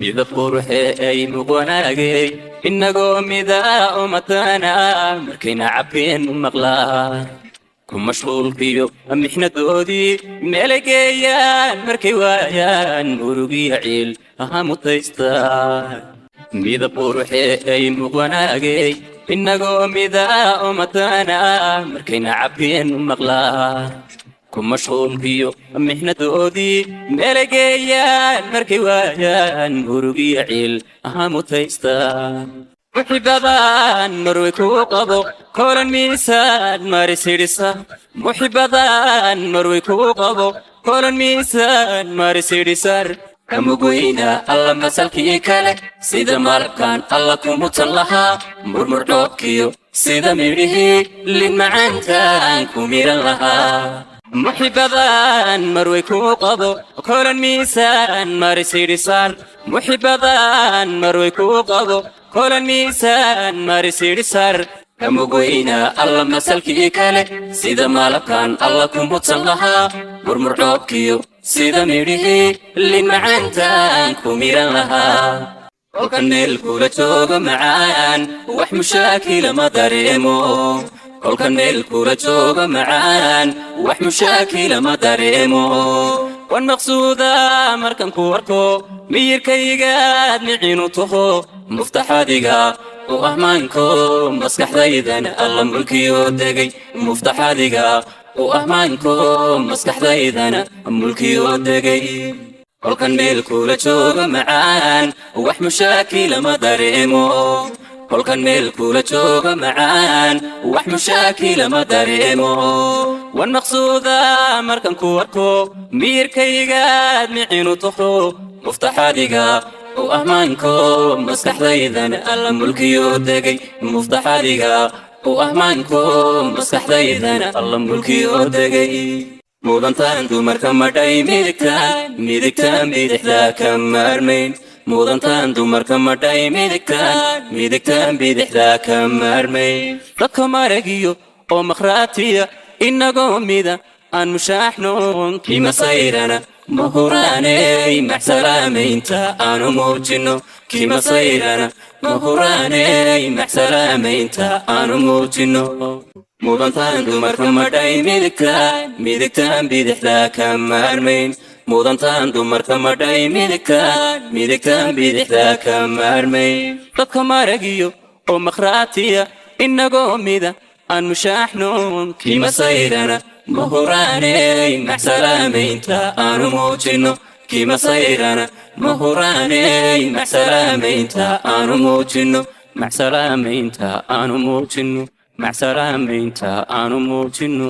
Midab quruxe ay muqwanaagay, inagoo midaa umatana, markayna cabkeen u maqlaan ku mashquulkiyo mixnadoodii meelay geeyaan, markay waayaan murugiya ciil aha mutaystaan. Midab quruxe ay muqwanaagay, inagoo midaa umatana, markayna cabkeen u maqlaan ku mashquulkiyo mixnadoodii meelay geeyaan, markay waayaan murugiya ciil aha mutaystaan. Muxibadan marway kuu qabo kolan miisaan marisidhisa, muxibadan marway kuu qabo kolan miisaan marisidhisar, kamugweyna alla masalkii kale, sida malabkan alla kumutan lahaa, murmur dhoobkiyo sida midhihii lin macaantaan ku miran lahaa. Muxibadan marway kuu qabo kolan miisaan marisidhisar, muxibadan marway kuu qabo kolan miisaan marisidhisar, kamugweyna alla masalkii kale, sida malabkan alla kumutan lahaa, murmur dhoobkiyo sida midhihii lin macaantaan ku miran lahaa. Kolkan meel kula joogo macaan, wax mushaakila ma dareemo. Kolkan meel kula joogo macaan, wax mushaakila ma dareemo. Wan maqsuuda markan ku arko, miyirkaygaad micinu taho, muftaxadiga u ahmaanko, maskaxdaydana alla mulkiyoo degay. Muftaxadiga u ahmaanko, maskaxdaydana mulkiyoo degay. Kolkan meel kula joogo macaan, wax mushaakila ma dareemo. Kolkan meel kula joogo macaan, wax mushaakila ma dareemo. Wan maqsuuda markan ku arko, miyirkaygaad micinu taho, muftaxadiga u ahmaanko, maskaxdaydana alla mulkiyoo degay. Muftaxadiga u ahmaanko, maskaxdaydana alla mulkiyoo degay. Mudantaan dumarka madhay midigtaan, midigtaan bidixdaa ka maarmayn. Mudantaan dumarka madhay midigtaan, midigtaan bidixdaa ka maarmayn. Dadka maragiyo oo makhraatiya, inagoo mida aan mushaaxnoon, kimasayrana mahuraaney maxsalaamaynta aanu muujino, kimasayrana mahuraaney maxsalaamaynta aanu muujino. Mudantaan dumarka madhay midigtaan, midigtaan bidixdaa ka maarmayn. Mudantaan dumarka madhay midigtaan, midigtaan bidixdaa ka maarmayn. Dadka maragiyo oo makhraatiya, inagoo mida aan mushaaxnoon, kimasayrana mahuraaney maxsalaamaynta aanu muujino, kimasayrana mahuraaney maxsalaamaynta aanu muujino, maxsalaamaynta aanu muujino, maxsalaamaynta aanu muujino.